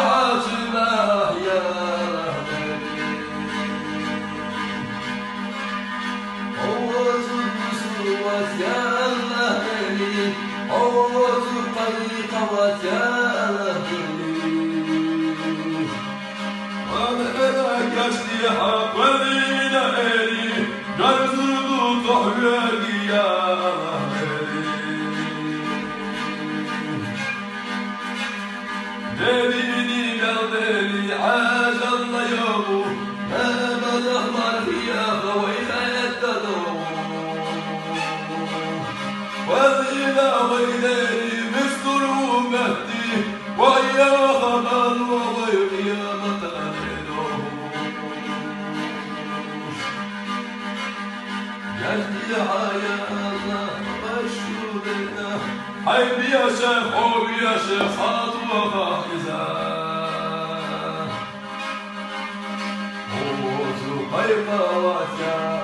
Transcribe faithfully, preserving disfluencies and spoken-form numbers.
Hacı Mahya. Oğuz'un kusuvat ya Allah beni, Oğuz'un kaykavat ya Allah beni. Bana bela geçti hak verdiğine eri, gözünü tahverdi ya Allah beni. Debini beldeli ajallayıbu, ne bazahlar hiyaha ve hayatta doğu. Vazila ve ileri mistur ümmeti, ve yaha bal ve kıyamata doğu. Geldi hayata başlığına. Hay bir yaşa, o bir yaşa, Fatma Hafize. Oğuz'u kaykavat ya.